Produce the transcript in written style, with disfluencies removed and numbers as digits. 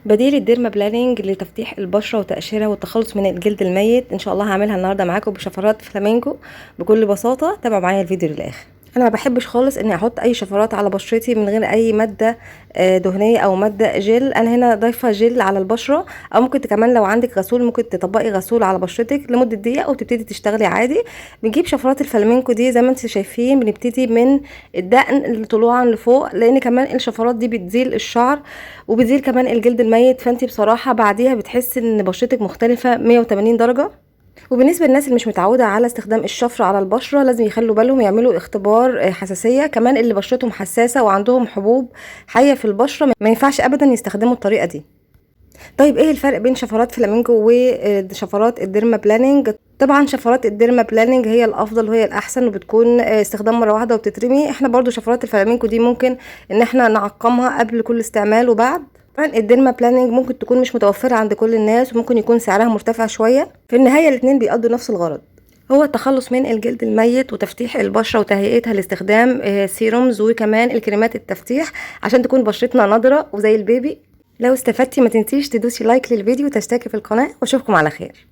بديل ال dermaplaning لتفتيح البشرة وتقشيرها والتخلص من الجلد الميت. ان شاء الله هعملها النهارده معاكم بشفرات فلامينكو بكل بساطة. تابعوا معايا الفيديو للاخر. انا ما بحبش خالص اني احط اي شفرات على بشرتي من غير اي مادة دهنية او مادة جل. انا هنا ضايفه جل على البشرة، او ممكن كمان لو عندك غسول ممكن تطبقي غسول على بشرتك لمدة دقيقة وتبتدي تشتغلي عادي. بنجيب شفرات الفلامينكو دي زي ما انتم شايفين، بنبتدي من الدقن طلوعا لفوق، لان كمان الشفرات دي بتزيل الشعر وبتزيل كمان الجلد الميت، فانت بصراحة بعديها بتحسي ان بشرتك مختلفة 180 درجه. وبالنسبة للناس اللي مش متعوده على استخدام الشفرة على البشرة لازم يخلوا بالهم يعملوا اختبار حساسية. كمان اللي بشرتهم حساسة وعندهم حبوب حيه في البشرة ما ينفعش ابدا يستخدموا الطريقة دي. طيب ايه الفرق بين شفرات فلامينكو وشفرات ال dermaplaning؟ طبعا شفرات ال dermaplaning هي الافضل وهي الاحسن، وبتكون استخدام مرة واحدة وبتترمي. احنا برضو شفرات الفلامينكو دي ممكن ان احنا نعقمها قبل كل استعمال وبعد. طبعا ال dermaplaning ممكن تكون مش متوفرة عند كل الناس، وممكن يكون سعرها مرتفع شوية. في النهاية الاثنين بيقضوا نفس الغرض، هو التخلص من الجلد الميت وتفتيح البشرة وتهيئتها لاستخدام serums وكمان الكريمات التفتيح عشان تكون بشرتنا نضرة وزي ال baby. لو استفدتي ما تنسيش تدوسي like للفيديو وتشتركي في القناة، واشوفكم على خير.